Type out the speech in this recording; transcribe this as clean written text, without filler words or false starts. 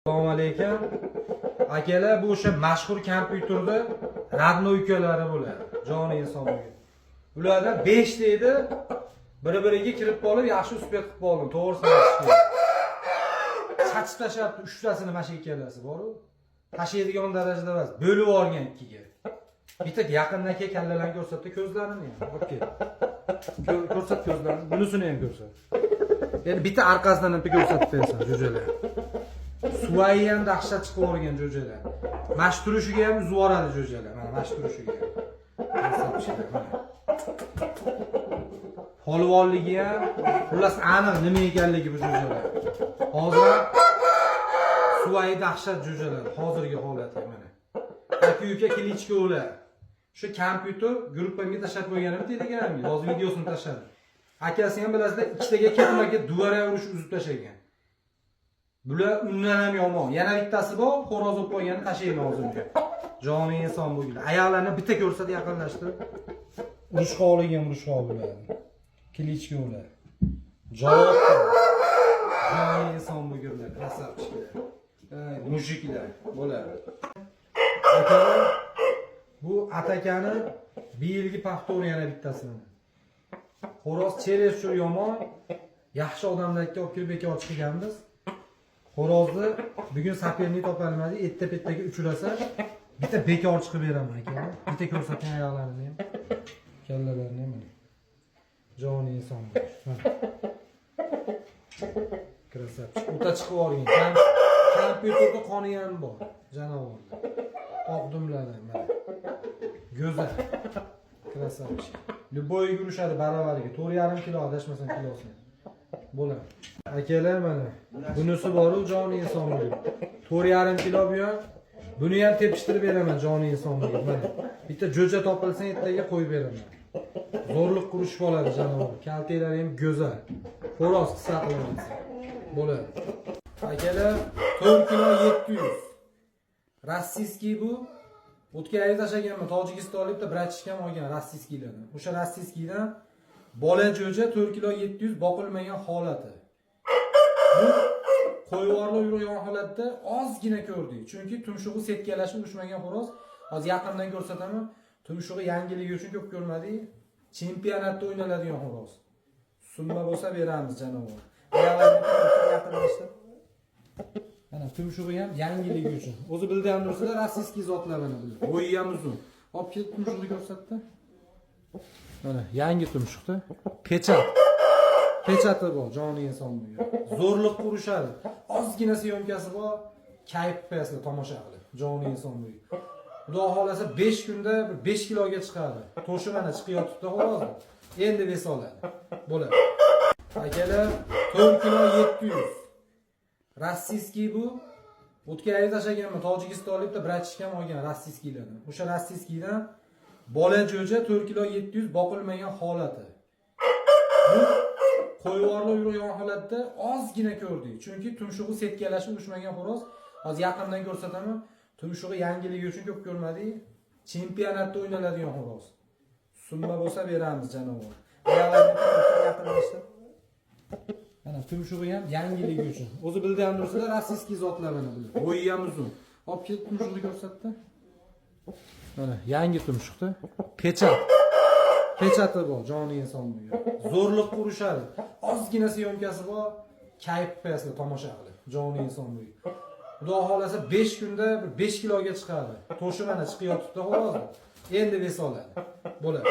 Assalomu alaykum. Akalar, bu o'sha mashhur kompyuterda родной ukalari bo'ladi. Joni inson bo'lgan. Ulardan 5 ta edi. Bir-biriga kirib qolib, yaxshi успеть qilib qoldim. To'g'risini aytish kerak. Chachib tashlabdi uchtasini, mana shu ikkalasi bor-u. Tashlaydigan darajada emas, bo'lib yuborgan ikkiga. Bitta yaqindan kel, kallalarni ko'rsatdi, ko'zlarini ham. Olib kel. Ko'rsat ko'zlarini, bunisini ham ko'rsat. Endi bitta orqasidan ham ko'rsatib bersan jo'jalar. Suvayi ham dahshat chiqib yuborgan jo'jalar. Mana shu turishiga ham uzib yuboradi jo'jalar. Mana shu turishiga ham. Ko'rsatishlar, mana. Polvonligi ham, xullas, aniq nima ekanligi bu jo'jalar. Hozir ham suvayi dahshat jo'jalar hozirgi holati mana. Aka uka кличка ular. Shu kompyuter gruppamga tashlab qo'yganim Telegramga. Hozir videosini tashladim. Akasi ham, bilasizlar, ikkitaga ketma-ket duvara urishib uzib tashlagan. Bular undan ham yomon. Yana bittasi bor, xo'roz bo'lib qo'yganini tashlayman hozir unga. Joni inson bo'lgan. Oyoqlarini bitta ko'rsat, yaqinlashtirib. Urushqoqligi ham urushqoq bo'ladi. Кличка ular. Javob. Joni inson bo'lganlar, красавчик lar. Ey, мужик lar bo'ladi. Akalar, bu atakani bir yilgi повтор yana bittasi. Xo'roz чересчур yomon. Yaxshi odamlarga olib kelib bekor chiqganmiz. Xo'rozni bugun соперник topolmadik. Erta pettaga uchrasa, bitta bekor chiqib beraman, akalar. Bitta ko'rsatgan oyoqlarini ham, kallalarini ham, mana. Joni inson. Mana. Красавчик. O'ta chiqib yuborgan. Kompyuterda qoni ham bor janovorda. Oq dumlari mana. Go'zal. Красавчик. Любой yurishadi baravariga. 4,5 kilo, adashmasam, kilosi. Bo'ladi. Akalar, mana. Bunisi bor-u, joni inson bo'lib. 4,5 kilo bu ham. Buni ham tepishtirib beraman, joni inson bo'lib. Mana. Bitta jo'ja topilsa, ertaga qo'yib beraman. Zo'rliq qurishib oladi jonivor. Kaltaklari ham go'zal. Xo'roz qissa qilaman. Bo'ladi. Akalar, 4 kilo 700. Российский bu. O'tgan oy tashlaganman. Tojikistonlik bitta братишка m olgan российский lardan. O'sha российский dan bola jo'ja, 4 kilo 700, boqilmagan holati. Bu qo'yvorlar yurgan holatda ozgina ko'rdik. Chunki tumshug'i setkalashib urushmagan xo'roz. Hozir yaqindan ko'rsataman. Tumshug'i yangiligi uchun ko'p ko'rmadik. Chempionatda o'ynaladigan xo'roz. Summa bo'lsa beramiz janivor. Oyoqlarini yaqinlashtir. Mana, tumshug'i ham yangiligi uchun. O'zi bilgan tursizlar, российский zotlar, mana bular. Bo'yi ham uzun. Olib kelib tumshug'ini ko'rsatdi. Mana, yangi tumshuqda. Печать. Печать i bor, joni inson bo'lgan. Zo'rliq urishadi. Ozgina съёмка si bor, kayf qo'yasizlar tomosha qilib. Joni inson bo'lgan. Xudo xohlasa, 5 kunda bir 5 kiloga chiqadi. To'shi mana chiqib yotibdi hozir. Endi вес oladi. Bo'ladi. Akalar, 4 kilo 700. Российский bu. O'tgan oy tashlaganman. Tojikistonlik bitta братишка m olgan российский lardan. O'sha российский dan bola jo'ja, 4 kilo 700, boqilmagan holati. Bu qo'yvorlar yurgan holatda ozgina ko'rdik. Chunki tumshug'i setkalashib urushmagan xo'roz. Hozir yaqindan ko'rsataman. Tumshug'i yangiligi uchun ko'p ko'rmadik. Chempionatda o'ynaladigan xo'roz. Summa bo'lsa beramiz janivor. Oyoqlarini yaqinlashtir. Mana, tumshug'i ham yangiligi uchun. O'zi bilgan tursizlar, российский zotlar, mana bular. Bo'yi ham uzun. Olib kelib tumshug'ini ko'rsatdi. Mana, yangi tumshuqda. Печать. Печать i bor, joni inson bo'lgan. Zo'rliq urishadi. Ozgina съёмка si bor, kayf qo'yasizlar tomosha qilib. Joni inson bo'lgan. Xudo xohlasa, 5 kunda bir 5 kiloga chiqadi. To'shi mana chiqib yotibdi hozir. Endi вес oladi. Bo'ladi.